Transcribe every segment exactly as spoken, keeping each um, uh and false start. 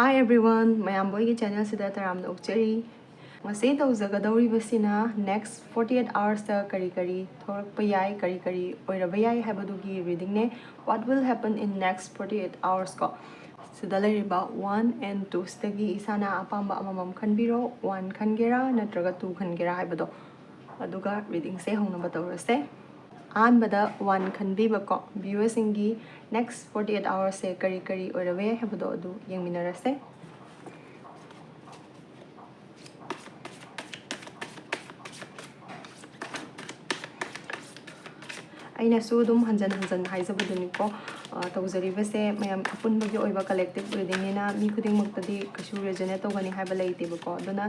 Hi everyone, ꯃꯌꯥꯝꯕꯨ ꯑꯩꯒꯤ ꯆꯦꯅꯦꯜꯁꯤꯗ ꯇꯔꯥꯝꯅ ꯑꯣꯛꯆꯔꯤ꯫ ꯉꯁꯤ ꯇꯧꯖꯒꯗꯧꯔꯤꯕꯁꯤꯅ next forty eight hours ꯀꯔꯤ ꯀꯔꯤ ꯊꯣꯛꯂꯛꯄ ꯌꯥꯏ, ꯀꯔꯤ ꯀꯔꯤ ꯑꯣꯏꯔꯕ ꯌꯥꯏ ꯍꯥꯏꯕꯗꯨꯒꯤ ꯔꯤꯗꯤꯡꯅꯦ꯫ What will happen in next forty eight hours ꯀꯣ꯫ ꯁꯤꯗ ꯂꯩꯔꯤꯕ one and two ꯁꯤꯗꯒꯤ ꯏꯁꯥꯅ ꯑꯄꯥꯝꯕ ꯑꯃꯃꯝ ꯈꯟꯕꯤꯔꯣ꯫ One ꯈꯟꯒꯦꯔꯥ ꯅꯠꯇ꯭ꯔꯒ two ꯈꯟꯒꯦꯔꯥ ꯍꯥꯏꯕꯗꯣ, ꯑꯗꯨꯒ ꯔꯤꯗꯤꯡꯁꯦ ꯍꯧꯅꯕ ꯇꯧꯔꯁꯦ꯫ ꯑꯍꯥꯟꯕꯗ one ꯈꯟꯕꯤꯕꯀꯣ꯫ Viewerꯁꯤꯡꯒꯤ next forty eight hours ꯀꯔꯤ ꯀꯔꯤ ꯑꯣꯏꯔꯕ ꯌꯥꯏ ꯍꯥꯏꯕꯗꯣ ꯑꯗꯨ ꯌꯦꯡꯃꯤꯟꯅꯔꯁꯦ꯫ ꯑꯩꯅꯁꯨ ꯑꯗꯨꯝ ꯍꯟꯖꯟ ꯍꯟꯖꯟ ꯍꯥꯏꯖꯕꯗꯨꯅꯤꯀꯣ꯫ ꯑ, ꯇꯧꯖꯔꯤꯕꯁꯦ ꯃꯌꯥꯝ ꯑꯄꯨꯟꯕꯒꯤ ꯑꯣꯏꯕ collective readingꯅꯤꯅ ꯃꯤ ꯈꯨꯗꯤꯡꯃꯛꯇꯗꯤ ꯀꯩꯁꯨ resonate ꯇꯧꯒꯅꯤ ꯍꯥꯏꯕ ꯂꯩꯇꯦꯕꯀꯣ꯫ ꯑꯗꯨꯅ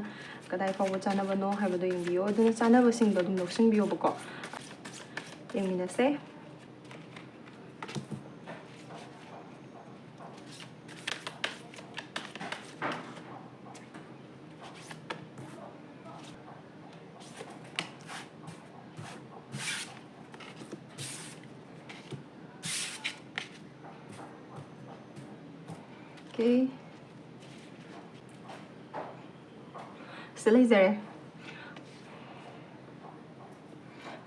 ꯀꯗꯥꯏ ꯐꯥꯎꯕ ꯆꯥꯟꯅꯕꯅꯣ ꯍꯥꯏꯕꯗꯣ ꯌꯦꯡꯕꯤꯌꯣ꯫ ꯑꯗꯨꯅ ꯆꯥꯟꯅꯕꯁꯤꯡꯗꯣ ꯑꯗꯨꯝ ꯂꯧꯁꯤꯟꯕꯤꯌꯣꯕꯀꯣ꯫ ꯌꯦꯡꯃꯤꯟꯅꯁꯦ꯫ Okay. ꯁꯤꯗ ꯂꯩꯖꯔꯦ꯫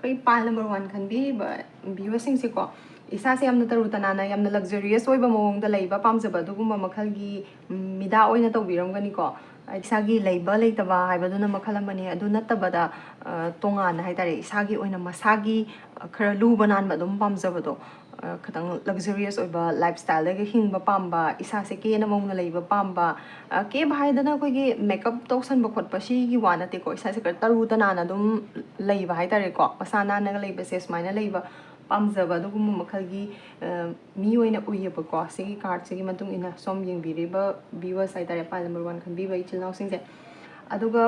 ꯑꯩꯈꯣꯏ pile number one ꯈꯟꯕꯤꯔꯤꯕ viewerꯁꯤꯡꯁꯦꯀꯣ, ꯏꯁꯥꯁꯦ ꯌꯥꯝꯅ ꯇꯔꯨ ꯇꯅꯥꯟꯅ, ꯌꯥꯝꯅ luxurious ꯑꯣꯏꯕ ꯃꯑꯣꯡꯗ ꯂꯩꯕ ꯄꯥꯝꯖꯕ ꯑꯗꯨꯒꯨꯝꯕ ꯃꯈꯜꯒꯤ, ꯎꯝ, ꯃꯤꯗꯥ ꯑꯣꯏꯅ ꯇꯧꯕꯤꯔꯝꯒꯅꯤꯀꯣ꯫ ꯏꯁꯥꯒꯤ ꯂꯩꯕ ꯂꯩꯇꯕ ꯍꯥꯏꯕꯗꯨꯅ ꯃꯈꯜ ꯑꯃꯅꯤ꯫ ꯑꯗꯨ ꯅꯠꯇꯕꯗ, ꯑ, ꯇꯣꯉꯥꯟꯅ ꯍꯥꯏꯇꯥꯔꯦ, ꯏꯁꯥꯒꯤ ꯑꯣꯏꯅ ꯃꯁꯥꯒꯤ, ꯑ, ꯈꯔ ꯂꯨꯕ ꯅꯥꯟꯕ ꯑꯗꯨꯝ ꯄꯥꯝꯖꯕꯗꯣ, ꯑ, ꯈꯤꯇꯪ luxurious ꯑꯣꯏꯕ lifestyleꯗꯒꯤ ꯍꯤꯡꯕ ꯄꯥꯝꯕ, ꯏꯁꯥꯁꯦ ꯀꯦꯅ ꯃꯧꯅ ꯂꯩꯕ ꯄꯥꯝꯕ꯫ ꯑ, ꯀꯦꯕ ꯍꯥꯏꯗꯅ ꯑꯩꯈꯣꯏꯒꯤ makeup ꯇꯧꯁꯟꯕ ꯈꯣꯠꯄ ꯁꯤꯒꯤ ꯋꯥ ꯅꯠꯇꯦꯀꯣ꯫ ꯏꯁꯥꯁꯦ ꯈꯔ ꯇꯔꯨ ꯇꯅꯥꯟꯅ ꯑꯗꯨꯝ ꯂꯩꯕ ꯍꯥꯏꯇꯥꯔꯦꯀꯣ, ꯃꯁꯥ ꯅꯥꯟꯅꯒ ꯂꯩꯕꯁꯦ, ꯁꯨꯃꯥꯏꯅ ꯂꯩꯕ ꯄꯥꯝꯖꯕ ꯑꯗꯨꯒꯨꯝꯕ ꯃꯈꯜꯒꯤ, ꯑ, ꯃꯤ ꯑꯣꯏꯅ ꯎꯏꯌꯦꯕꯀꯣ꯫ ꯁꯤꯒꯤ cardꯁꯤꯒꯤ ꯃꯇꯨꯡ ꯏꯟꯅ, ꯁꯣꯝ ꯌꯦꯡꯕꯤꯔꯤꯕ viewers ꯍꯥꯏꯇꯥꯔꯦ, pile number one ꯈꯟꯕꯤꯕ ꯏꯆꯤꯜ ꯏꯅꯥꯎꯁꯤꯡꯁꯦ꯫ ꯑꯗꯨꯒ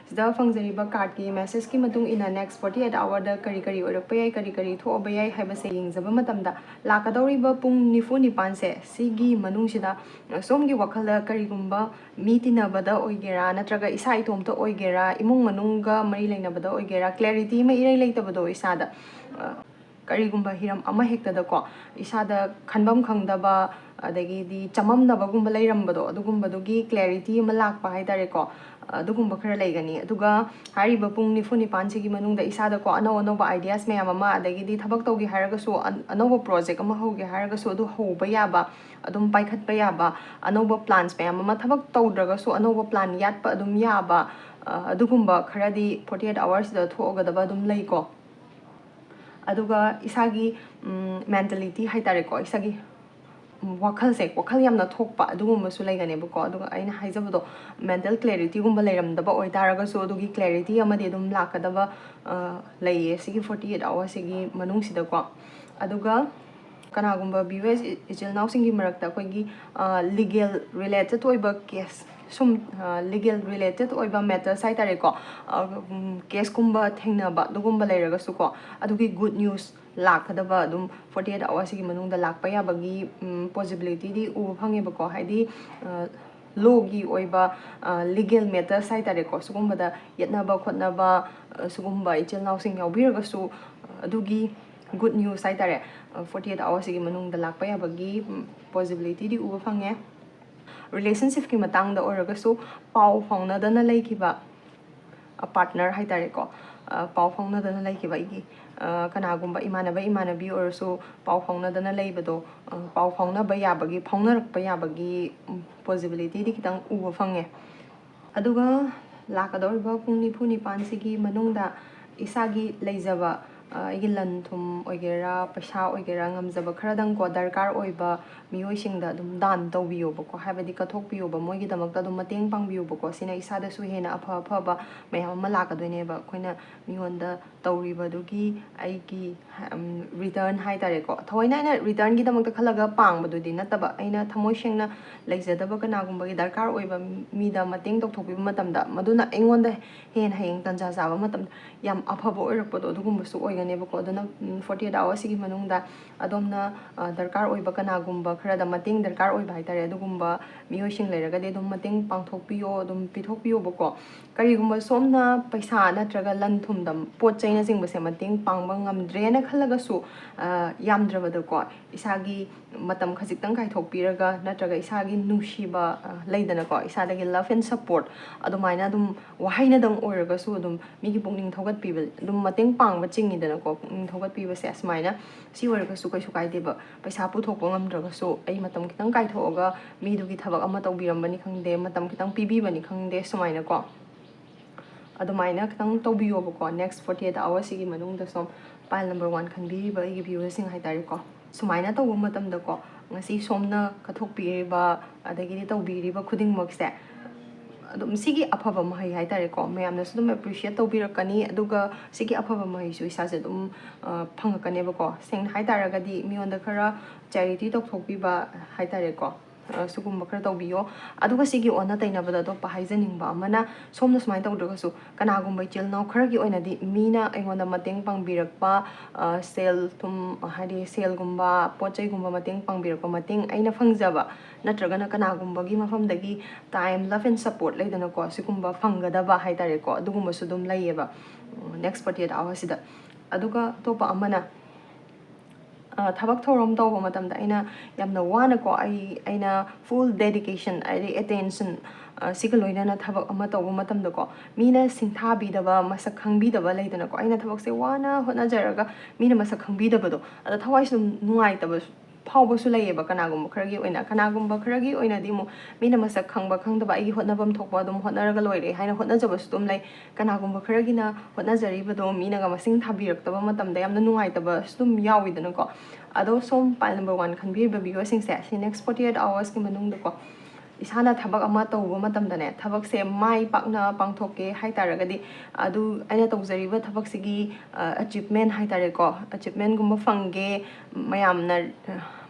ꯁꯤꯗ ꯐꯪꯖꯔꯤꯕ cardꯀꯤ messageꯀꯤ ꯃꯇꯨꯡ ꯏꯟꯅ next forty eight hourꯗ ꯀꯔꯤ ꯀꯔꯤ ꯑꯣꯏꯔꯛꯄ ꯌꯥꯏ, ꯀꯔꯤ ꯀꯔꯤ ꯊꯣꯛꯑꯕ ꯌꯥꯏ ꯍꯥꯏꯕꯁꯦ ꯌꯦꯡꯖꯕ ꯃꯇꯝꯗ, ꯂꯥꯛꯀꯗꯧꯔꯤꯕ ꯄꯨꯡ ꯅꯤꯐꯨ ꯅꯤꯄꯥꯟꯁꯦ, ꯁꯤꯒꯤ ꯃꯅꯨꯡꯁꯤꯗ ꯁꯣꯝꯒꯤ ꯋꯥꯈꯜꯗ ꯀꯔꯤꯒꯨꯝꯕ ꯃꯤ ꯇꯤꯟꯅꯕꯗ ꯑꯣꯏꯒꯦꯔꯥ, ꯅꯠꯇ꯭ꯔꯒ ꯏꯁꯥ ꯏꯇꯣꯝꯇ ꯑꯣꯏꯒꯦꯔꯥ, ꯏꯃꯨꯡ ꯃꯅꯨꯡꯒ ꯃꯔꯤ ꯂꯩꯅꯕꯗ ꯑꯣꯏꯒꯦꯔꯥ, clarity ꯑꯃ ꯏꯔꯩ ꯂꯩꯇꯕꯗꯣ ꯏꯁꯥꯗ, ꯑ, ꯀꯔꯤꯒꯨꯝꯕ ꯍꯤꯔꯝ ꯑꯃ ꯍꯦꯛꯇꯗꯀꯣ ꯏꯁꯥꯗ ꯈꯟꯐꯝ ꯈꯪꯗꯕ, ꯑꯗꯒꯤꯗꯤ ꯆꯃꯝꯅꯕꯒꯨꯝꯕ ꯂꯩꯔꯝꯕꯗꯣ, ꯑꯗꯨꯒꯨꯝꯕꯗꯨꯒꯤ clarity ꯑꯃ ꯂꯥꯛꯄ ꯍꯥꯏꯇꯥꯔꯦꯀꯣ꯫ ꯑꯗꯨꯒꯨꯝꯕ ꯈꯔ ꯂꯩꯒꯅꯤ꯫ ꯑꯗꯨꯒ ꯍꯥꯏꯔꯤꯕ ꯄꯨꯡ ꯅꯤꯐꯨ ꯅꯤꯄꯥꯟꯁꯤꯒꯤ ꯃꯅꯨꯡꯗ ꯏꯁꯥꯗꯀꯣ ꯑꯅꯧ ꯑꯅꯧꯕ ideas ꯃꯌꯥꯝ ꯑꯃ, ꯑꯗꯒꯤꯗꯤ ꯊꯕꯛ ꯇꯧꯒꯦ ꯍꯥꯏꯔꯒꯁꯨ ꯑꯟ-, ꯑꯅꯧꯕ project ꯑꯃ ꯍꯧꯒꯦ ꯍꯥꯏꯔꯒꯁꯨ ꯑꯗꯨ ꯍꯧꯕ ꯌꯥꯕ, ꯑꯗꯨꯝ ꯄꯥꯏꯈꯠꯄ ꯌꯥꯕ, ꯑꯅꯧꯕ plans ꯃꯌꯥꯝ ꯑꯃ, ꯊꯕꯛ ꯇꯧꯗ꯭ꯔꯒꯁꯨ ꯑꯅꯧꯕ plan ꯌꯥꯠꯄ ꯑꯗꯨꯝ ꯌꯥꯕ, ꯑ, ꯑꯗꯨꯒꯨꯝꯕ ꯈꯔꯗꯤ forty eight hoursꯁꯤꯗ ꯊꯣꯛꯑꯒꯗꯕ ꯑꯗꯨꯝ ꯂꯩꯀꯣ꯫ ꯑꯗꯨꯒ ꯏꯁꯥꯒꯤ, ꯎꯝ, mentality ꯍꯥꯏꯇꯥꯔꯦꯀꯣ, ꯏꯁꯥꯒꯤ, ꯎꯝ, ꯋꯥꯈꯜꯁꯦ, ꯋꯥꯈꯜ ꯌꯥꯝꯅ ꯊꯣꯛꯄ ꯑꯗꯨꯒꯨꯝꯕꯁꯨ ꯂꯩꯒꯅꯦꯕꯀꯣ꯫ ꯑꯗꯨꯒ ꯑꯩꯅ ꯍꯥꯏꯖꯕꯗꯣ, mental clarityꯒꯨꯝꯕ ꯂꯩꯔꯝꯗꯕ ꯑꯣꯏꯇꯥꯔꯒꯁꯨ, ꯑꯗꯨꯒꯤ clarity ꯑꯃꯗꯤ ꯑꯗꯨꯝ ꯂꯥꯛꯀꯗꯕ, ꯑ, ꯂꯩꯌꯦ ꯁꯤꯒꯤ forty eight hoursꯁꯤꯒꯤ ꯃꯅꯨꯡꯁꯤꯗꯀꯣ꯫ ꯑꯗꯨꯒ ꯀꯅꯥꯒꯨꯝꯕ viewers ꯏ-, ꯏꯆꯤꯜ ꯏꯅꯥꯎꯁꯤꯡꯒꯤ ꯃꯔꯛꯇ ꯑꯩꯈꯣꯏꯒꯤ, ꯑ, legal related ꯑꯣꯏꯕ case, ꯁꯨꯝ, ꯑ, legal related ꯑꯣꯏꯕ matters ꯍꯥꯏꯇꯥꯔꯦꯀꯣ, ꯑ, ꯎꯝ, caseꯀꯨꯝꯕ ꯊꯦꯡꯅꯕ ꯑꯗꯨꯒꯨꯝꯕ ꯂꯩꯔꯒꯁꯨꯀꯣ, ꯑꯗꯨꯒꯤ good news ꯂꯥꯛꯀꯗꯕ ꯑꯗꯨꯝ forty eight hoursꯁꯤꯒꯤ ꯃꯅꯨꯡꯗ ꯂꯥꯛꯄ ꯌꯥꯕꯒꯤ, ꯎꯝ, possibilityꯗꯤ ꯎꯕ ꯐꯪꯉꯦꯕꯀꯣ꯫ ꯍꯥꯏꯗꯤ, ꯑ, lawꯒꯤ ꯑꯣꯏꯕ, ꯑ, legal matters ꯍꯥꯏꯇꯥꯔꯦꯀꯣ, ꯁꯤꯒꯨꯝꯕꯗ ꯌꯦꯠꯅꯕ ꯈꯣꯠꯅꯕ, ꯑ, ꯁꯤꯒꯨꯝꯕ ꯏꯆꯤꯜ ꯏꯅꯥꯎꯁꯤꯡ ꯌꯥꯎꯕꯤꯔꯒꯁꯨ, ꯑ, ꯑꯗꯨꯒꯤ good news ꯍꯥꯏꯇꯥꯔꯦ, ꯑ, forty eight hoursꯁꯤꯒꯤ ꯃꯅꯨꯡꯗ ꯂꯥꯛꯄ ꯌꯥꯕꯒꯤ, ꯎꯝ, possibilityꯗꯤ ꯎꯕ ꯐꯪꯉꯦ꯫ Relationshipꯀꯤ ꯃꯇꯥꯡꯗ ꯑꯣꯏꯔꯒꯁꯨ, ꯄꯥꯎ ꯐꯥꯎꯅꯗꯅ ꯂꯩꯈꯤꯕ, ꯑ, partner ꯍꯥꯏꯇꯥꯔꯦꯀꯣ, ꯑ, ꯄꯥꯎ ꯐꯥꯎꯅꯗꯅ ꯂꯩꯈꯤꯕ ꯑꯩꯒꯤ, ꯑ, ꯀꯅꯥꯒꯨꯝꯕ ꯏꯃꯥꯟꯅꯕ ꯏꯃꯥꯟꯅꯕꯤ ꯑꯣꯏꯔꯁꯨ ꯄꯥꯎ ꯐꯥꯎꯅꯗꯅ ꯂꯩꯕꯗꯣ, ꯑ, ꯄꯥꯎ ꯐꯥꯎꯅꯕ ꯌꯥꯕꯒꯤ, ꯐꯥꯎꯅꯔꯛꯄ ꯌꯥꯕꯒꯤ, ꯎꯝ, possibilityꯗꯤ ꯈꯤꯇꯪ ꯎꯕ ꯐꯪꯉꯦ꯫ ꯑꯗꯨꯒ ꯂꯥꯛꯀꯗꯧꯔꯤꯕ ꯄꯨꯡ ꯅꯤꯐꯨ ꯅꯤꯄꯥꯟꯁꯤꯒꯤ ꯃꯅꯨꯡꯗ ꯏꯁꯥꯒꯤ ꯂꯩꯖꯕ, ꯑ, ꯑꯩꯒꯤ ꯂꯟ ꯊꯨꯝ ꯑꯣꯏꯒꯦꯔꯥ, ꯄꯩꯁꯥ ꯑꯣꯏꯒꯦꯔꯥ, ꯉꯝꯖꯕ ꯈꯔꯗꯪꯀꯣ, ꯗꯔꯀꯥꯔ ꯑꯣꯏꯕ ꯃꯤꯑꯣꯏꯁꯤꯡꯗ ꯑꯗꯨꯝ ꯗꯥꯟ ꯇꯧꯕꯤꯌꯣꯕꯀꯣ, ꯍꯥꯏꯕꯗꯤ ꯀꯠꯊꯣꯛꯄꯤꯌꯣꯕ, ꯃꯣꯏꯒꯤꯗꯃꯛꯇ ꯑꯗꯨꯝ ꯃꯇꯦꯡ ꯄꯥꯡꯕꯤꯌꯣꯕꯀꯣ꯫ ꯁꯤꯅ ꯏꯁꯥꯗꯁꯨ ꯍꯦꯟꯅ ꯑꯐ ꯑꯐꯕ ꯃꯌꯥꯝ ꯑꯃ ꯂꯥꯛꯀꯗꯣꯏꯅꯦꯕ, ꯑꯩꯈꯣꯏꯅ ꯃꯤꯉꯣꯟꯗ ꯇꯧꯔꯤꯕꯗꯨꯒꯤ ꯑꯩꯒꯤ, ꯎꯝ, return ꯍꯥꯏꯇꯥꯔꯦꯀꯣ꯫ ꯊꯑꯣꯏꯅ ꯑꯩꯅ returnꯒꯤꯗꯃꯛꯇ ꯈꯜꯂꯒ ꯄꯥꯡꯕꯗꯨꯗꯤ ꯅꯠꯇꯕ, ꯑꯩꯅ ꯊꯃꯣꯏ ꯁꯦꯡꯅ ꯂꯩꯖꯗꯕ ꯀꯅꯥꯒꯨꯝꯕꯒꯤ ꯗꯔꯀꯥꯔ ꯑꯣꯏꯕ ꯃꯤꯗ ꯃꯇꯦꯡ ꯇꯧꯊꯣꯛꯄꯤꯕ ꯃꯇꯝꯗ, ꯃꯗꯨꯅ ꯑꯩꯉꯣꯟꯗ ꯍꯦꯟꯅ ꯍꯌꯦꯡ ꯇꯟꯖꯥ ꯆꯥꯕ ꯃꯇꯝꯗ ꯌꯥꯝ ꯑꯐꯕ ꯑꯣꯏꯔꯛꯄꯗꯣ, ꯑꯗꯨꯒꯨꯝꯕꯁꯨ ꯑꯣꯏ꯫ ꯅꯦꯕꯀꯣ꯫ ꯑꯗꯨꯅ ꯐꯣꯔꯇꯤ ꯑꯩꯠ ꯑꯋꯥꯔꯁꯤꯒꯤ ꯃꯅꯨꯡꯗ ꯑꯗꯣꯝꯅ ꯑ, ꯗꯔꯀꯥꯔ ꯑꯣꯏꯕ ꯀꯅꯥꯒꯨꯝꯕ ꯈꯔꯗ ꯃꯇꯦꯡ ꯗꯔꯀꯥꯔ ꯑꯣꯏꯕ ꯍꯥꯏꯇꯥꯔꯦ, ꯑꯗꯨꯒꯨꯝꯕ ꯃꯤꯑꯣꯏꯁꯤꯡ ꯂꯩꯔꯒꯗꯤ ꯑꯗꯨꯝ ꯃꯇꯦꯡ ꯄꯥꯡꯊꯣꯛꯄꯤꯌꯣ, ꯑꯗꯨꯝ ꯄꯤꯊꯣꯛꯄꯤꯌꯣꯕꯀꯣ꯫ ꯀꯔꯤꯒꯨꯝꯕ ꯁꯣꯝꯅ ꯄꯩꯁꯥ ꯅꯠꯇ꯭ꯔꯒ ꯂꯟ ꯊꯨꯝꯗ, ꯄꯣꯠ ꯆꯩꯅꯆꯤꯡꯕꯁꯦ ꯃꯇꯦꯡ ꯄꯥꯡꯕ ꯉꯝꯗ꯭ꯔꯦꯅ ꯈꯜꯂꯒꯁꯨ, ꯑ, ꯌꯥꯝꯗ꯭ꯔꯕꯗꯀꯣ ꯏꯁꯥꯒꯤ ꯃꯇꯝ ꯈꯖꯤꯛꯇꯪ ꯀꯥꯏꯊꯣꯛꯄꯤꯔꯒ ꯅꯠꯇ꯭ꯔꯒ ꯏꯁꯥꯒꯤ ꯅꯨꯡꯁꯤꯕ, ꯑ, ꯂꯩꯗꯅꯀꯣ, ꯏꯁꯥꯗꯒꯤ love and support ꯑꯗꯨꯃꯥꯏꯅ ꯑꯗꯨꯝ ꯋꯥꯍꯩꯅꯗꯪ ꯑꯣꯏꯔꯒꯁꯨ ꯑꯗꯨꯝ ꯃꯤꯒꯤ ꯄꯨꯛꯅꯤꯡ ꯊꯧꯒꯠꯄꯤꯕ, ꯑꯗꯨꯝ ꯃꯇꯦꯡ ꯄꯥꯡꯕ ꯆꯤꯡꯉꯤꯗꯅꯀꯣ, ꯄꯨꯛꯅꯤꯡ ꯊꯧꯒꯠꯄꯤꯕꯁꯦ꯫ ꯑꯁꯨꯃꯥꯏꯅ ꯁꯤ ꯑꯣꯏꯔꯒꯁꯨ ꯀꯩꯁꯨ ꯀꯥꯏꯗꯦꯕ꯫ ꯄꯩꯁꯥ ꯄꯨꯊꯣꯛꯄ ꯉꯝꯗ꯭ꯔꯒꯁꯨ ꯑꯩ ꯃꯇꯝ ꯈꯤꯇꯪ ꯀꯥꯏꯊꯣꯛꯑꯒ ꯃꯤꯗꯨꯒꯤ ꯊꯕꯛ ꯑꯃ ꯇꯧꯕꯤꯔꯝꯕꯅꯤ ꯈꯪꯗꯦ, ꯃꯇꯝ ꯈꯤꯇꯪ ꯄꯤꯕꯤꯕꯅꯤ ꯈꯪꯗꯦ, ꯁꯨꯃꯥꯏꯅꯀꯣ꯫ ꯑꯗꯨꯃꯥꯏꯅ ꯈꯤꯇꯪ ꯇꯧꯕꯤꯌꯣꯕꯀꯣ꯫ Next forty eight hours ꯁꯤꯒꯤ ꯃꯅꯨꯡꯗ ꯁꯣꯝ pile number one ꯈꯟꯕꯤꯔꯤꯕ ꯑꯩꯒꯤ viewer ꯁꯤꯡ ꯍꯥꯏꯇꯥꯔꯦꯀꯣ, ꯁꯨꯃꯥꯏꯅ ꯇꯧꯕ ꯃꯇꯝꯗꯀꯣ, ꯉꯁꯤ ꯁꯣꯝꯅ ꯀꯠꯊꯣꯛꯄꯤꯔꯤꯕ ꯑꯗꯒꯤꯗꯤ ꯇꯧꯕꯤꯔꯤꯕ ꯈꯨꯗꯤꯡꯃꯛꯁꯦ, ꯑꯗꯨꯝ ꯁꯤꯒꯤ ꯑꯐꯕ ꯃꯍꯩ ꯍꯥꯏꯇꯥꯔꯦꯀꯣ, ꯃꯌꯥꯝꯅꯁꯨ ꯑꯗꯨꯝ appreciate ꯇꯧꯕꯤꯔꯛꯀꯅꯤ꯫ ꯑꯗꯨꯒ ꯁꯤꯒꯤ ꯑꯐꯕ ꯃꯍꯩꯁꯨ ꯏꯁꯥꯁꯦ ꯑꯗꯨꯝ, ꯑ, ꯐꯪꯉꯛꯀꯅꯦꯕꯀꯣ꯫ ꯁꯦꯡꯅ ꯍꯥꯏꯇꯥꯔꯒꯗꯤ, ꯃꯤꯉꯣꯟꯗ ꯈꯔ charity ꯇꯧꯊꯣꯛꯄꯤꯕ ꯍꯥꯏꯇꯥꯔꯦꯀꯣ, ꯑ, ꯁꯤꯒꯨꯝꯕ ꯈꯔ ꯇꯧꯕꯤꯌꯣ꯫ ꯑꯗꯨꯒ ꯁꯤꯒꯤ ꯑꯣꯟꯅ ꯇꯩꯅꯕꯗ ꯑꯇꯣꯞꯄ ꯍꯥꯏꯖꯅꯤꯡꯕ ꯑꯃꯅ, ꯁꯣꯝꯅ ꯁꯨꯃꯥꯏꯅ ꯇꯧꯗ꯭ꯔꯒꯁꯨ, ꯀꯅꯥꯒꯨꯝꯕ ꯏꯆꯤꯜ ꯏꯅꯥꯎ ꯈꯔꯒꯤ ꯑꯣꯏꯅꯗꯤ ꯃꯤꯅ ꯑꯩꯉꯣꯟꯗ ꯃꯇꯦꯡ ꯄꯥꯡꯕꯤꯔꯛꯄ, ꯑ, ꯁꯦꯜ ꯊꯨꯝ, ꯍꯥꯏꯗꯤ ꯁꯦꯜꯒꯨꯝꯕ, ꯄꯣꯠ ꯆꯩꯒꯨꯝꯕ ꯃꯇꯦꯡ ꯄꯥꯡꯕꯤꯔꯛꯄ, ꯃꯇꯦꯡ ꯑꯩꯅ ꯐꯪꯖꯕ, ꯅꯠꯇ꯭ꯔꯒꯅ ꯀꯅꯥꯒꯨꯝꯕꯒꯤ ꯃꯐꯝꯗꯒꯤ time, love and support ꯂꯩꯗꯅꯀꯣ, ꯁꯤꯒꯨꯝꯕ ꯐꯪꯒꯗꯕ ꯍꯥꯏꯇꯥꯔꯦꯀꯣ, ꯑꯗꯨꯒꯨꯝꯕꯁꯨ ꯑꯗꯨꯝ ꯂꯩꯌꯦꯕ, ꯎꯝ, next forty eight hours ꯁꯤꯗ꯫ ꯑꯗꯨꯒ ꯑꯇꯣꯞꯄ ꯑꯃꯅ, ꯑ, ꯊꯕꯛ ꯊꯧꯔꯝ ꯇꯧꯕ ꯃꯇꯝꯗ ꯑꯩꯅ ꯌꯥꯝꯅ ꯋꯥꯅꯀꯣ, ꯑꯩ, ꯑꯩꯅ full dedication, ꯍꯥꯏꯗꯤ attention, ꯑ, ꯁꯤꯒ ꯂꯣꯏꯅꯅ ꯊꯕꯛ ꯑꯃ ꯇꯧꯕ ꯃꯇꯝꯗꯀꯣ, ꯃꯤꯅ ꯁꯤꯡꯊꯥꯕꯤꯗꯕ, ꯃꯁꯛ ꯈꯪꯕꯤꯗꯕ ꯂꯩꯗꯅꯀꯣ, ꯑꯩꯅ ꯊꯕꯛꯁꯦ ꯋꯥꯅ ꯍꯣꯠꯅꯖꯔꯒ ꯃꯤꯅ ꯃꯁꯛ ꯈꯪꯕꯤꯗꯕꯗꯣ, ꯑꯗ ꯊꯋꯥꯏꯁꯨ ꯑꯗꯨꯝ ꯅꯨꯡꯉꯥꯏꯇꯕ ꯐꯥꯎꯕꯁꯨ ꯂꯩꯌꯦꯕ꯫ ꯀꯅꯥꯒꯨꯝꯕ ꯈꯔꯒꯤ ꯑꯣꯏꯅ, ꯀꯅꯥꯒꯨꯝꯕ ꯈꯔꯒꯤ ꯑꯣꯏꯅꯗꯤ ꯑꯃꯨꯛ ꯃꯤꯅ ꯃꯁꯛ ꯈꯪꯕ ꯈꯪꯗꯕ, ꯑꯩꯒꯤ ꯍꯣꯠꯅꯐꯝ ꯊꯣꯛꯄ ꯑꯗꯨꯝ ꯍꯣꯠꯅꯔꯒ ꯂꯣꯏꯔꯦ ꯍꯥꯏꯅ ꯍꯣꯠꯅꯖꯕꯁꯨ ꯑꯗꯨꯝ ꯂꯩ꯫ ꯀꯅꯥꯒꯨꯝꯕ ꯈꯔꯒꯤꯅ ꯍꯣꯠꯅꯖꯔꯤꯕꯗꯣ ꯃꯤꯅꯒ ꯃꯁꯤꯡ ꯊꯥꯕꯤꯔꯛꯇꯕ ꯃꯇꯝꯗ ꯌꯥꯝꯅ ꯅꯨꯡꯉꯥꯏꯇꯕꯁꯨ ꯑꯗꯨꯝ ꯌꯥꯎꯋꯤꯗꯅꯀꯣ꯫ ꯑꯗꯣ ꯁꯣꯝ pile number one ꯈꯟꯕꯤꯔꯤꯕ viewer ꯁꯤꯡꯁꯦ, ꯁꯤ next forty eight hours ꯀꯤ ꯃꯅꯨꯡꯗꯀꯣ, ꯏꯁꯥꯅ ꯊꯕꯛ ꯑꯃ ꯇꯧꯕ ꯃꯇꯝꯗꯅꯦ, ꯊꯕꯛꯁꯦ ꯃꯥꯏ ꯄꯥꯛꯅ ꯄꯥꯡꯊꯣꯛꯀꯦ ꯍꯥꯏ ꯇꯥꯔꯒꯗꯤ, ꯑꯗꯨ ꯑꯩꯅ ꯇꯧꯖꯔꯤꯕ ꯊꯕꯛꯁꯤꯒꯤ, ꯑ, achievement ꯍꯥꯏ ꯇꯥꯔꯦꯀꯣ, achievement ꯒꯨꯝꯕ ꯐꯪꯒꯦ, ꯃꯌꯥꯝꯅ,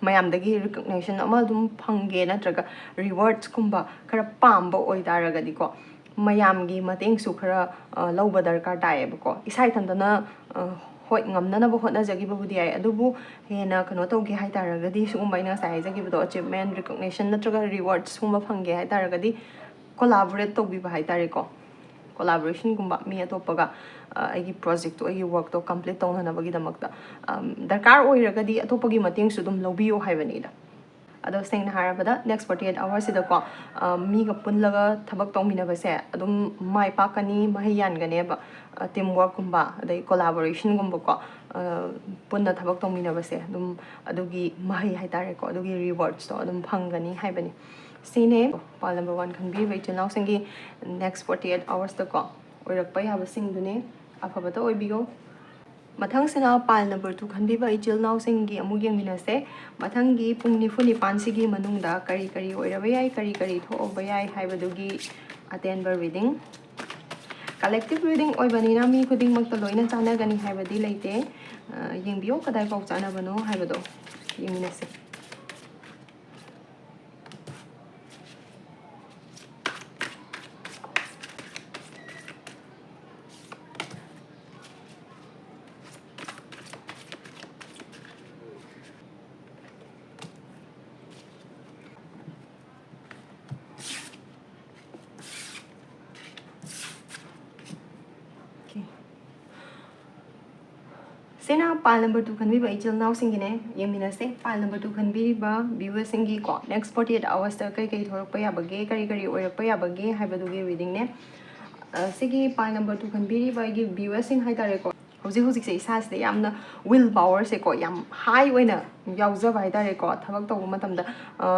ꯃꯌꯥꯝꯗꯒꯤ recognition ꯑꯃ ꯑꯗꯨꯝ ꯐꯪꯒꯦ, ꯅꯠꯇ꯭ꯔꯒ rewards ꯀꯨꯝꯕ ꯈꯔ ꯄꯥꯝꯕ ꯑꯣꯏ ꯇꯥꯔꯒꯗꯤꯀꯣ, ꯃꯌꯥꯝꯒꯤ ꯃꯇꯦꯡꯁꯨ ꯈꯔ, ꯑ, ꯂꯧꯕ ꯗꯔꯀꯥꯔ ꯇꯥꯏꯌꯦꯕꯀꯣ꯫ ꯏꯁꯥ ꯏꯊꯟꯇꯅ, ꯑ, ꯍꯣꯏ, ꯉꯝꯅꯅꯕ ꯍꯣꯠꯅꯖꯈꯤꯕꯕꯨꯗꯤ ꯌꯥꯏ, ꯑꯗꯨꯕꯨ ꯍꯦꯟꯅ ꯀꯩꯅꯣ ꯇꯧꯒꯦ ꯍꯥꯏ ꯇꯥꯔꯒꯗꯤ, ꯁꯤꯒꯨꯝꯕ ꯑꯩꯅ ꯉꯁꯥꯏ ꯍꯥꯏꯖꯈꯤꯕꯗꯣ, achievement, recognition ꯅꯠꯇ꯭ꯔꯒ rewards ꯀꯨꯝꯕ ꯐꯪꯒꯦ ꯍꯥꯏ ꯇꯥꯔꯒꯗꯤ, collaborate ꯇꯧꯕꯤꯕ ꯍꯥꯏ ꯇꯥꯔꯦꯀꯣ꯫ Collaboration ꯒꯨꯝꯕ, ꯃꯤ ꯑꯇꯣꯞꯄꯒ, ꯑ, ꯑꯩꯒꯤ project ꯇꯣ, ꯑꯩꯒꯤ work ꯇꯣ complete ꯇꯧꯅꯅꯕꯒꯤꯗꯃꯛꯇ, ꯑꯝ, ꯗꯔꯀꯥꯔ ꯑꯣꯏꯔꯒꯗꯤ ꯑꯇꯣꯞꯄꯒꯤ ꯃꯇꯦꯡꯁꯨ ꯑꯗꯨꯝ ꯂꯧꯕꯤꯌꯨ ꯍꯥꯏꯕꯅꯤꯗ꯫ ꯑꯗꯣ ꯁꯦꯡꯅ ꯍꯥꯏꯔꯕꯗ, next forty eight hours ꯁꯤꯗꯀꯣ, ꯑ, ꯃꯤꯒ ꯄꯨꯜꯂꯒ ꯊꯕꯛ ꯇꯧꯃꯤꯟꯅꯕꯁꯦ ꯑꯗꯨꯝ ꯃꯥꯏ ꯄꯥꯛꯀꯅꯤ, ꯃꯍꯩ ꯌꯥꯟꯒꯅꯦꯕ꯫ ꯑ, team work ꯀꯨꯝꯕ, ꯑꯗꯩ collaboration ꯒꯨꯝꯕꯀꯣ, ꯑ, ꯄꯨꯟꯅ ꯊꯕꯛ ꯇꯧꯃꯤꯟꯅꯕꯁꯦ ꯑꯗꯨꯝ ꯑꯗꯨꯒꯤ ꯃꯍꯩ ꯍꯥꯏ ꯇꯥꯔꯦꯀꯣ, ꯑꯗꯨꯒꯤ rewards ꯇꯣ ꯑꯗꯨꯝ ꯐꯪꯒꯅꯤ ꯍꯥꯏꯕꯅꯤ꯫ ꯁꯤꯅꯦ pile number one ꯈꯟꯕꯤꯔꯤꯕ ꯏꯆꯤꯜ ꯏꯅꯥꯎꯁꯤꯡꯒꯤ next forty eight hours ꯇꯀꯣ ꯑꯣꯏꯔꯛꯄ ꯌꯥꯕꯁꯤꯡꯗꯨꯅꯦ꯫ ꯑꯐꯕꯇ ꯑꯣꯏꯕꯤꯌꯣ꯫ ꯃꯊꯪꯁꯤꯅ pile number two ꯈꯟꯕꯤꯕ ꯏꯆꯤꯜ ꯏꯅꯥꯎꯁꯤꯡꯒꯤ ꯑꯃꯨꯛ ꯌꯦꯡꯃꯤꯟꯅꯁꯦ꯫ ꯃꯊꯪꯒꯤ ꯄꯨꯡ ꯅꯤꯐꯨ ꯅꯤꯄꯥꯟꯁꯤꯒꯤ ꯃꯅꯨꯡꯗ ꯀꯔꯤ ꯀꯔꯤ ꯑꯣꯏꯔꯕ ꯌꯥꯏ, ꯀꯔꯤ ꯀꯔꯤ ꯊꯣꯛꯑꯕ ꯌꯥꯏ ꯍꯥꯏꯕꯗꯨꯒꯤ ꯑꯇꯦꯟꯕ reading꯫ Collective reading ꯑꯣꯏꯕꯅꯤꯅ ꯃꯤ ꯈꯨꯗꯤꯡꯃꯛꯇ ꯂꯣꯏꯅ ꯆꯥꯟꯅꯒꯅꯤ ꯍꯥꯏꯕꯗꯤ ꯂꯩꯇꯦ꯫ ꯑ, ꯌꯦꯡꯕꯤꯌꯣ, ꯀꯗꯥꯏꯐꯥꯎ ꯆꯥꯟꯅꯕꯅꯣ ꯍꯥꯏꯕꯗꯣ ꯌꯦꯡꯃꯤꯟꯅꯁꯦ꯫ Okay. ꯁꯤꯅ pile number two ꯈꯟꯕꯤꯕ ꯏꯆꯤꯜ ꯏꯅꯥꯎꯁꯤꯡꯒꯤꯅꯦ꯫ ꯌꯦꯡꯃꯤꯟꯅꯁꯦ, pile number two ꯈꯟꯕꯤꯔꯤꯕ viewer ꯁꯤꯡꯒꯤꯀꯣ, next forty eight hours ꯇ ꯀꯩ ꯀꯩ ꯊꯣꯛꯂꯛꯄ ꯌꯥꯕꯒꯦ, ꯀꯔꯤ ꯀꯔꯤ ꯑꯣꯏꯔꯛꯄ ꯌꯥꯕꯒꯦ ꯍꯥꯏꯕꯗꯨꯒꯤ reading ꯅꯦ꯫ ꯑ, ꯁꯤꯒꯤ pile number two ꯈꯟꯕꯤꯔꯤꯕ ꯑꯩꯒꯤ viewer ꯁꯤꯡ ꯍꯥꯏ ꯇꯥꯔꯦꯀꯣ, ꯍꯧꯖꯤꯛ ꯍꯧꯖꯤꯛꯁꯦ ꯏꯁꯥꯁꯤꯗ ꯌꯥꯝꯅ will power ꯁꯦꯀꯣ, ꯌꯥꯝ high ꯑꯣꯏꯅ ꯌꯥꯎꯖꯕ ꯍꯥꯏ ꯇꯥꯔꯦꯀꯣ꯫ ꯊꯕꯛ ꯇꯧꯕ ꯃꯇꯝꯗ, ꯑ,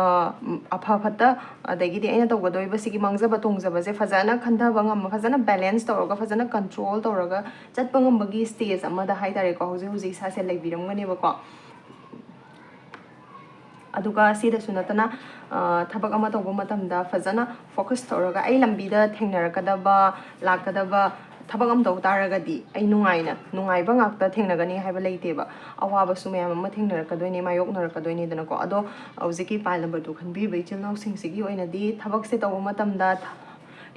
ꯑꯐ ꯐꯠꯇ, ꯑꯗꯒꯤꯗꯤ ꯑꯩꯅ ꯇꯧꯒꯗꯧꯔꯤꯕꯁꯤꯒꯤ ꯃꯥꯡꯖꯕ ꯇꯣꯡꯖꯕꯁꯦ ꯐꯖꯅ ꯈꯟꯊꯕ ꯉꯝꯕ, ꯐꯖꯅ balance ꯇꯧꯔꯒ, ꯐꯖꯅ control ꯇꯧꯔꯒ ꯆꯠꯄ ꯉꯝꯕꯒꯤ stage ꯑꯃꯗ ꯍꯥꯏ ꯇꯥꯔꯦꯀꯣ, ꯍꯧꯖꯤꯛ ꯍꯧꯖꯤꯛ ꯏꯁꯥꯁꯦ ꯂꯩꯕꯤꯔꯝꯒꯅꯦꯕꯀꯣ꯫ ꯑꯗꯨꯒ ꯁꯤꯗꯁꯨ ꯅꯠꯇꯅ, ꯑ, ꯊꯕꯛ ꯑꯃ ꯇꯧꯕ ꯃꯇꯝꯗ ꯐꯖꯅ focus ꯇꯧꯔꯒ, ꯑꯩ ꯂꯝꯕꯤꯗ ꯊꯦꯡꯅꯔꯛꯀꯗꯕ, ꯂꯥꯛꯀꯗꯕ ꯊꯕꯛ ꯑꯃ ꯇꯧ ꯇꯥꯔꯒꯗꯤ ꯑꯩ ꯅꯨꯡꯉꯥꯏꯅ, ꯅꯨꯡꯉꯥꯏꯕ ꯉꯥꯛꯇ ꯊꯦꯡꯅꯒꯅꯤ ꯍꯥꯏꯕ ꯂꯩꯇꯦꯕ꯫ ꯑꯋꯥꯕꯁꯨ ꯃꯌꯥꯝ ꯑꯃ ꯊꯦꯡꯅꯔꯛꯀꯗꯣꯏꯅꯦ, ꯃꯥꯌꯣꯛꯅꯔꯛꯀꯗꯣꯏꯅꯦꯗꯅꯀꯣ꯫ ꯑꯗꯣ ꯍꯧꯖꯤꯛꯀꯤ pile number two ꯈꯟꯕꯤꯔꯤꯕ ꯏꯆꯤꯜ ꯏꯅꯥꯎꯁꯤꯡꯁꯤꯒꯤ ꯑꯣꯏꯅꯗꯤ ꯊꯕꯛꯁꯦ ꯇꯧꯕ ꯃꯇꯝꯗ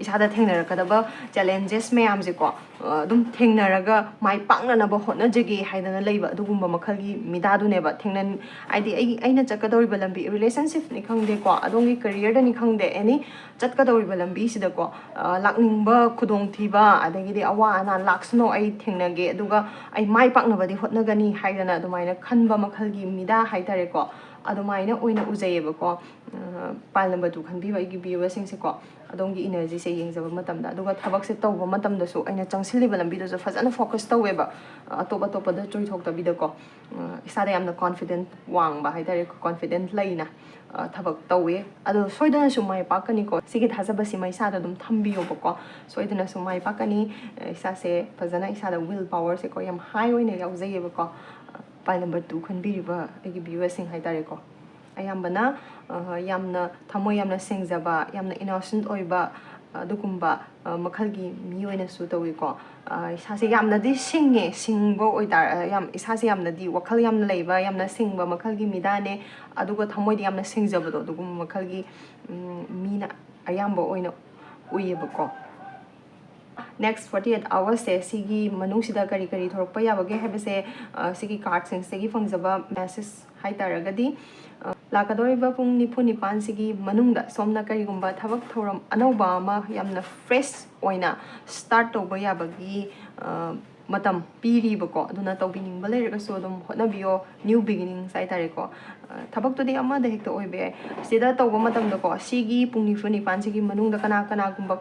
ꯏꯁꯥꯗ ꯊꯦꯡꯅꯔꯛꯀꯗꯕ challenges ꯃꯌꯥꯝꯁꯦꯀꯣ, ꯑ, ꯑꯗꯨꯝ ꯊꯦꯡꯅꯔꯒ ꯃꯥꯏ ꯄꯥꯛꯅꯅꯕ ꯍꯣꯠꯅꯖꯒꯦ ꯍꯥꯏꯗꯅ ꯂꯩꯕ ꯑꯗꯨꯒꯨꯝꯕ ꯃꯈꯜꯒꯤ ꯃꯤꯗꯥꯗꯨꯅꯦꯕ꯫ ꯊꯦꯡꯅ-, ꯍꯥꯏꯗꯤ ꯑꯩ, ꯑꯩꯅ ꯆꯠꯀꯗꯧꯔꯤꯕ ꯂꯝꯕꯤ, relationshipꯅꯤ ꯈꯪꯗꯦꯀꯣ, ꯑꯗꯣꯝꯒꯤ careerꯗꯅꯤ ꯈꯪꯗꯦ, any ꯆꯠꯀꯗꯧꯔꯤꯕ ꯂꯝꯕꯤꯁꯤꯗꯀꯣ, ꯑ, ꯂꯥꯛꯅꯤꯡꯕ ꯈꯨꯗꯣꯡꯊꯤꯕ, ꯑꯗꯒꯤꯗꯤ ꯑꯋꯥ ꯑꯅꯥ ꯂꯥꯛꯁꯅꯣ, ꯑꯩ ꯊꯦꯡꯅꯒꯦ, ꯑꯗꯨꯒ ꯑꯩ ꯃꯥꯏ ꯄꯥꯛꯅꯕꯗꯤ ꯍꯣꯠꯅꯒꯅꯤ ꯍꯥꯏꯗꯅ ꯑꯗꯨꯃꯥꯏꯅ ꯈꯟꯕ ꯃꯈꯜꯒꯤ ꯃꯤꯗꯥ ꯍꯥꯏꯇꯥꯔꯦꯀꯣ, ꯑꯗꯨꯃꯥꯏꯅ ꯑꯣꯏꯅ ꯎꯖꯩꯌꯦꯕꯀꯣ꯫ ꯑ, pile number two ꯈꯟꯕꯤꯕ ꯑꯩꯒꯤ viewerꯁꯤꯡꯁꯦꯀꯣ, ꯑꯗꯣꯝꯒꯤ energyꯁꯦ ꯌꯦꯡꯖꯕ ꯃꯇꯝꯗ, ꯑꯗꯨꯒ ꯊꯕꯛꯁꯦ ꯇꯧꯕ ꯃꯇꯝꯗꯁꯨ ꯑꯩꯅ ꯆꯪꯁꯤꯜꯂꯤꯕ ꯂꯝꯕꯤꯗꯨꯁꯨ ꯐꯖꯅ focus ꯇꯧꯋꯦꯕ, ꯑ, ꯑꯇꯣꯞ ꯑꯇꯣꯞꯄꯗ ꯆꯣꯏꯊꯣꯛꯇꯕꯤꯗꯀꯣ꯫ ꯑ, ꯏꯁꯥꯗ ꯌꯥꯝꯅ confident ꯋꯥꯡꯕ ꯍꯥꯏꯇꯥꯔꯦ, confident ꯂꯩꯅ, ꯑ, ꯊꯕꯛ ꯇꯧꯋꯦ꯫ ꯑꯗꯣ ꯁꯣꯏꯗꯅꯁꯨ ꯃꯥꯏ ꯄꯥꯛꯀꯅꯤꯀꯣ꯫ ꯁꯤꯒꯤ ꯊꯥꯖꯕꯁꯤꯃ ꯏꯁꯥꯗ ꯑꯗꯨꯝ ꯊꯝꯕꯤꯌꯣꯕꯀꯣ꯫ ꯁꯣꯏꯗꯅꯁꯨ ꯃꯥꯏ ꯄꯥꯛꯀꯅꯤ꯫ ꯑ, ꯏꯁꯥꯁꯦ ꯐꯖꯅ, ꯏꯁꯥꯗ will powerꯁꯦꯀꯣ ꯌꯥꯝ high ꯑꯣꯏꯅ ꯌꯥꯎꯖꯩꯌꯦꯕꯀꯣ꯫ ꯑ, pile number two ꯈꯟꯕꯤꯔꯤꯕ ꯑꯩꯒꯤ viewerꯁꯤꯡ ꯍꯥꯏꯇꯥꯔꯦꯀꯣ꯫ ꯑꯌꯥꯝꯕꯅ, ꯑ, ꯌꯥꯝꯅ ꯊꯃꯣꯏ ꯌꯥꯝꯅ ꯁꯦꯡꯖꯕ, ꯌꯥꯝꯅ innocent ꯑꯣꯏꯕ, ꯑꯗꯨꯒꯨꯝꯕ, ꯑ, ꯃꯈꯜꯒꯤ ꯃꯤ ꯑꯣꯏꯅꯁꯨ ꯇꯧꯏꯀꯣ꯫ ꯑ, ꯏꯁꯥꯁꯦ ꯌꯥꯝꯅꯗꯤ ꯁꯤꯡꯉꯦ, ꯁꯤꯡꯕ ꯑꯣꯏꯇꯥꯔ-, ꯑ, ꯌꯥꯝ, ꯏꯁꯥꯁꯦ ꯌꯥꯝꯅꯗꯤ ꯋꯥꯈꯜ ꯌꯥꯝꯅ ꯂꯩꯕ, ꯌꯥꯝꯅ ꯁꯤꯡꯕ ꯃꯈꯜꯒꯤ ꯃꯤꯗꯥꯅꯦ, ꯑꯗꯨꯒ ꯊꯃꯣꯏꯗꯤ ꯌꯥꯝꯅ ꯁꯦꯡꯖꯕꯗꯣ, ꯑꯗꯨꯒꯨꯝꯕ ꯃꯈꯜꯒꯤ, ꯎꯝ, ꯃꯤꯅ ꯑꯌꯥꯝꯕ ꯑꯣꯏꯅ ꯎꯏꯌꯦꯕꯀꯣ꯫ Next forty eight hoursꯁꯦ, ꯁꯤꯒꯤ ꯃꯅꯨꯡꯁꯤꯗ ꯀꯔꯤ ꯀꯔꯤ ꯊꯣꯔꯛꯄ ꯌꯥꯕꯒꯦ ꯍꯥꯏꯕꯁꯦ, ꯑ, ꯁꯤꯒꯤ cardꯁꯤꯡꯁꯤꯗꯒꯤ ꯐꯪꯖꯕ message ꯍꯥꯏꯇꯥꯔꯒꯗꯤ, ꯑ, ꯂꯥꯛꯀꯗꯧꯔꯤꯕ ꯄꯨꯡ ꯅꯤꯐꯨ ꯅꯤꯄꯥꯟꯁꯤꯒꯤ ꯃꯅꯨꯡꯗ ꯁꯣꯝꯅ ꯀꯔꯤꯒꯨꯝꯕ ꯊꯕꯛ ꯊꯧꯔꯝ ꯑꯅꯧꯕ ꯑꯃ ꯌꯥꯝꯅ fresh ꯑꯣꯏꯅ start ꯇꯧꯕ ꯌꯥꯕꯒꯤ, ꯑ, ꯃꯇꯝ ꯄꯤꯔꯤꯕꯀꯣ꯫ ꯑꯗꯨꯅ ꯇꯧꯕꯤꯅꯤꯡꯕ ꯂꯩꯔꯒꯁꯨ ꯑꯗꯨꯝ ꯍꯣꯠꯅꯕꯤꯌꯣ, new beginnings ꯍꯥꯏꯇꯥꯔꯦꯀꯣ꯫ ꯑ, ꯊꯕꯛꯇꯨꯗꯤ ꯑꯃꯗ ꯍꯦꯛꯇ ꯑꯣꯏꯕ ꯌꯥꯏ꯫ ꯁꯤꯗ ꯇꯧꯕ ꯃꯇꯝꯗꯀꯣ, ꯁꯤꯒꯤ ꯄꯨꯡ ꯅꯤꯐꯨ ꯅꯤꯄꯥꯟꯁꯤꯒꯤ ꯃꯅꯨꯡꯗ ꯀꯅꯥ ꯀꯅꯥꯒꯨꯝꯕ,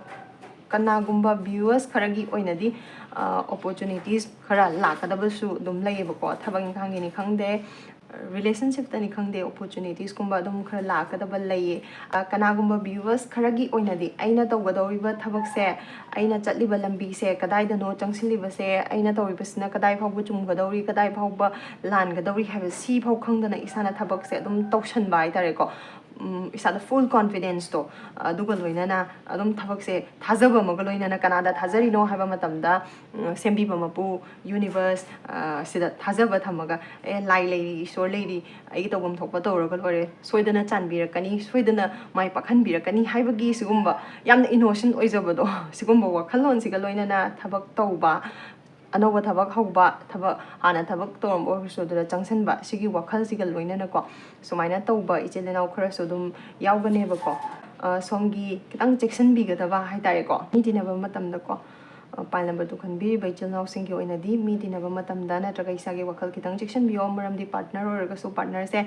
ꯀꯅꯥꯒꯨꯝꯕ viewers ꯈꯔꯒꯤ ꯑꯣꯏꯅꯗꯤ, ꯑ, opportunities ꯈꯔ ꯂꯥꯛꯀꯗꯕꯁꯨ ꯑꯗꯨꯝ ꯂꯩꯌꯦꯕꯀꯣ꯫ ꯊꯕꯛ ꯏꯪꯈꯥꯡꯒꯤꯅꯤ ꯈꯪꯗꯦ, relationshipꯇꯅꯤ ꯈꯪꯗꯦ, opportunitiesꯀꯨꯝꯕ ꯑꯗꯨꯝ ꯈꯔ ꯂꯥꯛꯀꯗꯕ ꯂꯩꯌꯦ꯫ ꯑ, ꯀꯅꯥꯒꯨꯝꯕ viewers ꯈꯔꯒꯤ ꯑꯣꯏꯅꯗꯤ ꯑꯩꯅ ꯇꯧꯒꯗꯧꯔꯤꯕ ꯊꯕꯛꯁꯦ, ꯑꯩꯅ ꯆꯠꯂꯤꯕ ꯂꯝꯕꯤꯁꯦ ꯀꯗꯥꯏꯗꯅꯣ ꯆꯪꯁꯤꯜꯂꯤꯕꯁꯦ, ꯑꯩꯅ ꯇꯧꯔꯤꯕꯁꯤꯅ ꯀꯗꯥꯏ ꯐꯥꯎꯕ ꯆꯨꯝꯒꯗꯧꯔꯤ, ꯀꯗꯥꯏ ꯐꯥꯎꯕ ꯂꯥꯟꯒꯗꯧꯔꯤ ꯍꯥꯏꯕ ꯁꯤ ꯐꯥꯎ ꯈꯪꯗꯅ ꯏꯁꯥꯅ ꯊꯕꯛꯁꯦ ꯑꯗꯨꯝ ꯇꯧꯁꯟꯕ ꯍꯥꯏꯇꯥꯔꯦꯀꯣ꯫ ꯎꯝ, ꯏꯁꯥꯗ full confidence ꯇꯣ, ꯑꯗꯨꯒ ꯂꯣꯏꯅꯅ ꯑꯗꯨꯝ ꯊꯕꯛꯁꯦ ꯊꯥꯖꯕ ꯑꯃꯒ ꯂꯣꯏꯅꯅ, ꯀꯅꯥꯗ ꯊꯥꯖꯔꯤꯅꯣ ꯍꯥꯏꯕ ꯃꯇꯝꯗ, ꯎꯝ, ꯁꯦꯝꯕꯤꯕ ꯃꯄꯨ, universe, ꯑ, ꯁꯤꯗ ꯊꯥꯖꯕ ꯊꯝꯃꯒ, "ꯑꯦ, ꯂꯥꯏ ꯂꯩꯔꯤ, ꯏꯁꯣꯔ ꯂꯩꯔꯤ, ꯑꯩꯒꯤ ꯇꯧꯐꯝ ꯊꯣꯛꯄ ꯇꯧꯔꯒ ꯂꯣꯏꯔꯦ, ꯁꯣꯏꯗꯅ ꯆꯥꯟꯕꯤꯔꯛꯀꯅꯤ, ꯁꯣꯏꯗꯅ ꯃꯥꯏ ꯄꯥꯛꯍꯟꯕꯤꯔꯛꯀꯅꯤ" ꯍꯥꯏꯕꯒꯤ ꯁꯤꯒꯨꯝꯕ ꯌꯥꯝꯅ innocent ꯑꯣꯏꯖꯕꯗꯣ, ꯁꯤꯒꯨꯝꯕ ꯋꯥꯈꯜꯂꯣꯟꯁꯤꯒ ꯂꯣꯏꯅꯅ ꯊꯕꯛ ꯇꯧꯕ, ꯑꯅꯧꯕ ꯊꯕꯛ ꯍꯧꯕ, ꯊꯕꯛ, ꯍꯥꯟꯅ ꯊꯕꯛ ꯇꯧꯔꯝꯕ ꯑꯣꯏꯔꯁꯨ ꯑꯗꯨꯗ ꯆꯪꯁꯤꯟꯕ, ꯁꯤꯒꯤ ꯋꯥꯈꯜꯁꯤꯒ ꯂꯣꯏꯅꯅꯀꯣ, ꯁꯨꯃꯥꯏꯅ ꯇꯧꯕ ꯏꯆꯤꯜ ꯏꯅꯥꯎ ꯈꯔꯁꯨ ꯑꯗꯨꯝ ꯌꯥꯎꯒꯅꯦꯕꯀꯣ꯫ ꯑ, ꯁꯣꯝꯒꯤ ꯈꯤꯇꯪ ꯆꯦꯛꯁꯤꯟꯕꯤꯒꯗꯕ ꯍꯥꯏꯇꯥꯔꯦꯀꯣ, ꯃꯤ ꯇꯤꯟꯅꯕ ꯃꯇꯝꯗꯀꯣ, ꯑ, pile number two ꯈꯟꯕꯤꯔꯤꯕ ꯏꯆꯤꯜ ꯏꯅꯥꯎꯁꯤꯡꯒꯤ ꯑꯣꯏꯅꯗꯤ, ꯃꯤ ꯇꯤꯟꯅꯕ ꯃꯇꯝꯗ ꯅꯠꯇ꯭ꯔꯒ ꯏꯁꯥꯒꯤ ꯋꯥꯈꯜ ꯈꯤꯇꯪ ꯆꯦꯛꯁꯤꯟꯕꯤꯌꯣ꯫ ꯃꯔꯝꯗꯤ partner ꯑꯣꯏꯔꯒꯁꯨ partner ꯁꯦ,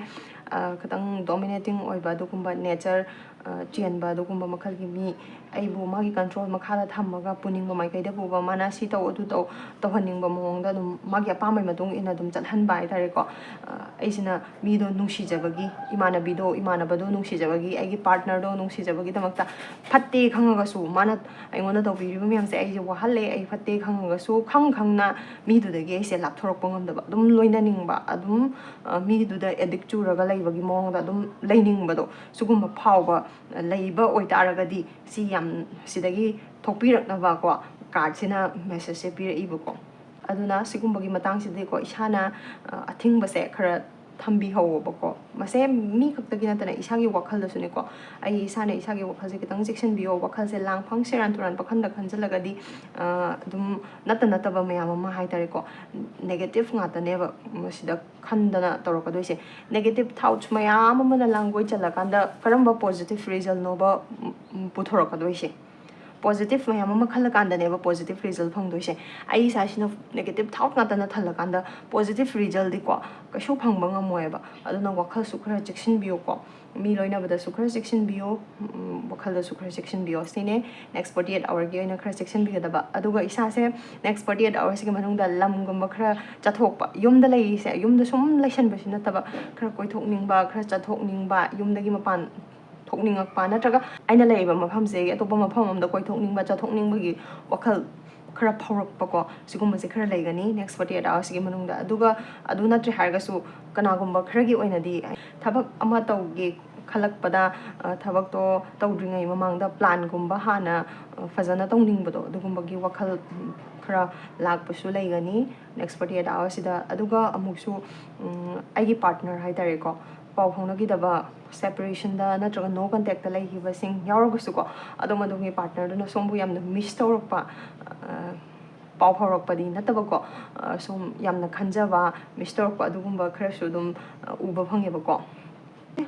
ꯑ, ꯈꯤꯇꯪ dominating ꯑꯣꯏꯕ ꯑꯗꯨꯒꯨꯝꯕ nature, ꯑ, ꯆꯦꯟꯕ ꯑꯗꯨꯒꯨꯝꯕ ꯃꯈꯜꯒꯤ ꯃꯤ, ꯑꯩꯕꯨ ꯃꯥꯒꯤ control ꯃꯈꯥꯗ ꯊꯝꯃꯒ ꯄꯨꯅꯤꯡꯕ ꯃꯥꯏꯀꯩꯗ ꯄꯨꯕ, ꯃꯥꯅ ꯁꯤ ꯇꯧ, ꯑꯗꯨ ꯇꯧ, ꯇꯧꯍꯟꯅꯤꯡꯕ ꯃꯑꯣꯡꯗ ꯑꯗꯨꯝ ꯃꯥꯒꯤ ꯑꯄꯥꯝꯕꯒꯤ ꯃꯇꯨꯡ ꯏꯟꯅ ꯑꯗꯨꯝ ꯆꯠꯍꯟꯕ ꯍꯥꯏꯇꯥꯔꯦꯀꯣ꯫ ꯑ, ꯑꯩꯁꯤꯅ ꯃꯤꯗꯣ ꯅꯨꯡꯁꯤꯖꯕꯒꯤ, ꯏꯃꯥꯟꯅꯕꯤꯗꯣ, ꯏꯃꯥꯟꯅꯕꯗꯣ ꯅꯨꯡꯁꯤꯖꯕꯒꯤ, ꯑꯩꯒꯤ partner ꯗꯣ ꯅꯨꯡꯁꯤꯖꯕꯒꯤꯗꯃꯛꯇ ꯐꯠꯇꯦ ꯈꯪꯉꯒꯁꯨ, ꯃꯥꯅ ꯑꯩꯉꯣꯟꯗ ꯇꯧꯕꯤꯔꯤꯕ ꯃꯌꯥꯝꯁꯦ ꯑꯩꯁꯦ ꯋꯥꯍꯜꯂꯦ, ꯑꯩ ꯐꯠꯇꯦ ꯈꯪꯉꯒꯁꯨ, ꯈꯪ ꯈꯪꯅ ꯃꯤꯗꯨꯗꯒꯤ ꯑꯩꯁꯦ ꯂꯥꯞꯊꯣꯔꯛꯄ ꯉꯝꯗꯕ, ꯑꯗꯨꯝ ꯂꯣꯏꯅꯅꯤꯡꯕ, ꯑꯗꯨꯝ, ꯑ, ꯃꯤꯗꯨꯗ addict ꯆꯨꯔꯒ ꯂꯩꯕꯒꯤ ꯃꯑꯣꯡꯗ ꯑꯗꯨꯝ ꯂꯩꯅꯤꯡꯕꯗꯣ, ꯁꯤꯒꯨꯝꯕ ꯐꯥꯎꯕ ꯂꯩꯕ ꯑꯣꯏꯇꯥꯔꯒꯗꯤ, ꯁꯤ ꯌꯥꯝ, ꯁꯤꯗꯒꯤ ꯊꯣꯛꯄꯤꯔꯛꯅꯕꯀꯣ, card ꯁꯤꯅ message ꯁꯦ ꯄꯤꯔꯛꯏꯕꯀꯣ꯫ ꯑꯗꯨꯅ ꯁꯤꯒꯨꯝꯕꯒꯤ ꯃꯇꯥꯡꯁꯤꯗꯤꯀꯣ, ꯏꯁꯥꯅ, ꯑ, ꯑꯊꯤꯡꯕꯁꯦ ꯈꯔ ꯊꯝꯕꯤꯍꯧꯋꯣꯕꯀꯣ꯫ ꯃꯁꯦ ꯃꯤ ꯈꯛꯇꯒꯤ ꯅꯠꯇꯅ ꯏꯁꯥꯒꯤ ꯋꯥꯈꯜꯗꯁꯨꯅꯦꯀꯣ, ꯑꯩ ꯏꯁꯥꯅ ꯏꯁꯥꯒꯤ ꯋꯥꯈꯜꯁꯦ ꯈꯤꯇꯪ ꯆꯦꯛꯁꯤꯟꯕꯤꯌꯣ꯫ ꯋꯥꯈꯜꯁꯦ ꯂꯥꯡꯐꯥꯡ ꯁꯦꯔꯥꯟ ꯇꯨꯔꯥꯟ ꯄꯥꯈꯟꯗ ꯈꯟꯖꯤꯜꯂꯒꯗꯤ, ꯑ, ꯑꯗꯨꯝ ꯅꯠꯇ ꯅꯠꯇꯕ ꯃꯌꯥꯝ ꯑꯃ ꯍꯥꯏꯇꯥꯔꯦꯀꯣ, negative ꯉꯥꯛꯇꯅꯦꯕ ꯃꯁꯤꯗ ꯈꯟꯗꯅ ꯇꯧꯔꯛꯀꯗꯣꯏꯁꯦ꯫ Negative thoughts ꯃꯌꯥꯝ ꯑꯃꯅ ꯂꯥꯡꯒꯣꯏ ꯆꯜꯂꯀꯥꯟꯗ ꯀꯔꯝꯕ positive result ꯅꯣꯕ, ꯎꯝ, ꯎꯝ, ꯄꯨꯊꯣꯔꯛꯀꯗꯣꯏꯁꯦ? Positive ꯃꯌꯥꯝ ꯑꯃ ꯈꯜꯂꯀꯥꯟꯗꯅꯦꯕ positive result ꯐꯪꯗꯣꯏꯁꯦ꯫ ꯑꯩ ꯏꯁꯥꯁꯤꯅ negative thought ꯉꯥꯛꯇꯅ ꯊꯜꯂꯀꯥꯟꯗ positive result ꯗꯤꯀꯣ ꯀꯩꯁꯨ ꯐꯪꯕ ꯉꯝꯃꯣꯏꯕ꯫ ꯑꯗꯨꯅ ꯋꯥꯈꯜꯁꯨ ꯈꯔ ꯆꯦꯛꯁꯤꯟꯕꯤꯌꯨꯀꯣ꯫ ꯃꯤ ꯂꯣꯏꯅꯕꯗꯁꯨ ꯈꯔ ꯆꯦꯛꯁꯤꯟꯕꯤꯌꯨ, ꯎꯝ, ꯋꯥꯈꯜꯗꯁꯨ ꯈꯔ ꯆꯦꯛꯁꯤꯟꯕꯤꯌꯨ꯫ ꯁꯤꯅꯦ next forty eight hour ꯒꯤ ꯑꯣꯏꯅ ꯈꯔ ꯆꯦꯛꯁꯤꯟꯕꯤꯒꯗꯕ꯫ ꯑꯗꯨꯒ ꯏꯁꯥꯁꯦ next forty eight hour ꯁꯤꯒꯤ ꯃꯅꯨꯡꯗ ꯂꯝꯒꯨꯝꯕ ꯈꯔ ꯆꯠꯊꯣꯛꯄ, ꯌꯨꯝꯗ ꯂꯩꯔꯤꯁꯦ, ꯌꯨꯝꯗ ꯁꯨꯝ ꯂꯩꯁꯟꯕꯁꯤ ꯅꯠꯇꯕ, ꯈꯔ ꯀꯣꯏꯊꯣꯛꯅꯤꯡꯕ, ꯈꯔ ꯆꯠꯊꯣꯛꯅꯤꯡꯕ, ꯌꯨꯝꯗꯒꯤ ꯃꯄꯥꯟ ꯊꯣꯛꯅꯤꯡꯉꯛꯄ, ꯅꯠꯇ꯭ꯔꯒ ꯑꯩꯅ ꯂꯩꯔꯤꯕ ꯃꯐꯝꯁꯤꯗꯒꯤ ꯑꯇꯣꯞꯄ ꯃꯐꯝ ꯑꯃꯗ ꯀꯣꯏꯊꯣꯛꯅꯤꯡꯕꯒꯤ ꯋꯥꯈꯜ ꯈꯔ ꯐꯥꯎꯔꯛꯄꯀꯣ, ꯁꯤꯒꯨꯝꯕꯁꯦ ꯈꯔ ꯂꯩꯒꯅꯤ next forty eight hours ꯁꯤꯒꯤ ꯃꯅꯨꯡꯗ꯫ ꯑꯗꯨꯒ ꯑꯗꯨ ꯅꯠꯇ꯭ꯔꯦ ꯍꯥꯏꯔꯒꯁꯨ, ꯀꯅꯥꯒꯨꯝꯕ ꯈꯔꯒꯤ ꯑꯣꯏꯅꯗꯤ ꯊꯕꯛ ꯑꯃ ꯇꯧꯒꯦ, ꯈꯜꯂꯛꯄꯗ, ꯑ, ꯊꯕꯛꯇꯣ ꯇꯧꯗ꯭ꯔꯤꯉꯩ ꯃꯃꯥꯡꯗ planꯒꯨꯝꯕ ꯍꯥꯟꯅ, ꯑ, ꯐꯖꯅ ꯇꯧꯅꯤꯡꯕꯗꯣ, ꯑꯗꯨꯒꯨꯝꯕꯒꯤ ꯋꯥꯈꯜ, ꯎꯝ, ꯈꯔ ꯂꯥꯛꯄꯁꯨ ꯂꯩꯒꯅꯤ next forty eight hoursꯁꯤꯗ꯫ ꯑꯗꯨꯒ ꯑꯃꯨꯛꯁꯨ, ꯎꯝ, ꯑꯩꯒꯤ partner ꯍꯥꯏ ꯇꯥꯔꯦꯀꯣ, ꯄꯥꯎ ꯐꯥꯎꯅꯈꯤꯗꯕ, separationꯗ ꯅꯠꯇ꯭ꯔꯒ no contactꯇ ꯂꯩꯈꯤꯕꯁꯤꯡ ꯌꯥꯎꯔꯒꯁꯨꯀꯣ, ꯑꯗꯣ ꯃꯗꯨꯒꯤ partnerꯗꯨꯅ ꯁꯣꯝꯕꯨ ꯌꯥꯝꯅ miss ꯇꯧꯔꯛꯄ, ꯑ, ꯄꯥꯎ ꯐꯥꯎꯔꯛꯄꯗꯤ ꯅꯠꯇꯕꯀꯣ, ꯑ, ꯁꯨꯝ ꯌꯥꯝꯅ ꯈꯟꯖꯕ, miss ꯇꯧꯔꯛꯄ ꯑꯗꯨꯒꯨꯝꯕ ꯈꯔꯁꯨ ꯑꯗꯨꯝ, ꯑ, ꯎꯕ ꯐꯪꯉꯦꯕꯀꯣ꯫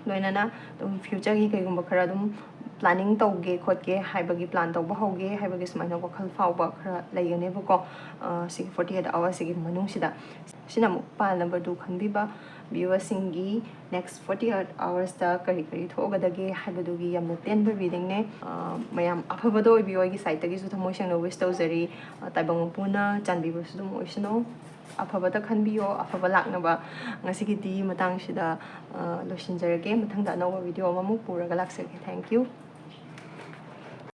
ꯂꯣꯏꯅꯅ ꯑꯗꯨꯝ futureꯒꯤ ꯀꯩꯒꯨꯝꯕ ꯈꯔ ꯑꯗꯨꯝ planning ꯇꯧꯒꯦ ꯈꯣꯠꯀꯦ ꯍꯥꯏꯕꯒꯤ, plan ꯇꯧꯕ ꯍꯧꯒꯦ ꯍꯥꯏꯕꯒꯤ ꯁꯨꯃꯥꯏꯅ ꯋꯥꯈꯜ ꯐꯥꯎꯕ ꯈꯔ ꯂꯩꯒꯅꯦꯕꯀꯣ, ꯑ, ꯁꯤꯒꯤ forty eight hoursꯁꯤꯒꯤ ꯃꯅꯨꯡꯁꯤꯗ꯫ ꯁꯤꯅ ꯑꯃꯨꯛ ꯄꯥꯟꯅꯕꯗꯨ ꯈꯟꯕꯤꯕ꯫ Viewersꯁꯤꯡꯒꯤ next forty eight hoursꯇ ꯀꯔꯤ ꯀꯔꯤ ꯊꯣꯛꯑꯒꯗꯒꯦ ꯍꯥꯏꯕꯗꯨꯒꯤ ꯌꯥꯝꯅ ꯇꯦꯟꯕ readingꯅꯦ꯫ ꯑ, ꯃꯌꯥꯝ ꯑꯐꯕꯗ ꯑꯣꯏꯕꯤꯌꯨ꯫ ꯑꯩꯒꯤ sideꯇꯒꯤꯁꯨ ꯊꯃꯣꯏ ꯁꯦꯡꯅ wish ꯇꯧꯖꯔꯤ꯫ ꯑ, ꯇꯥꯏꯕꯪ ꯃꯄꯨꯅ ꯆꯥꯟꯕꯤꯕꯁꯨ ꯑꯗꯨꯝ ꯑꯣꯏꯁꯅꯨ꯫ ꯑꯐꯕꯇ ꯈꯟꯕꯤꯌꯣ, ꯑꯐꯕ ꯂꯥꯛꯅꯕ꯫ ꯉꯁꯤꯒꯤꯗꯤ ꯃꯇꯥꯡꯁꯤꯗ, ꯑ, ꯂꯣꯏꯁꯤꯟꯖꯔꯒꯦ꯫ ꯃꯊꯪꯗ ꯑꯅꯧꯕ video ꯑꯃꯃꯨꯛ ꯄꯨꯔꯒ ꯂꯥꯛꯆꯒꯦ꯫ Thank you꯫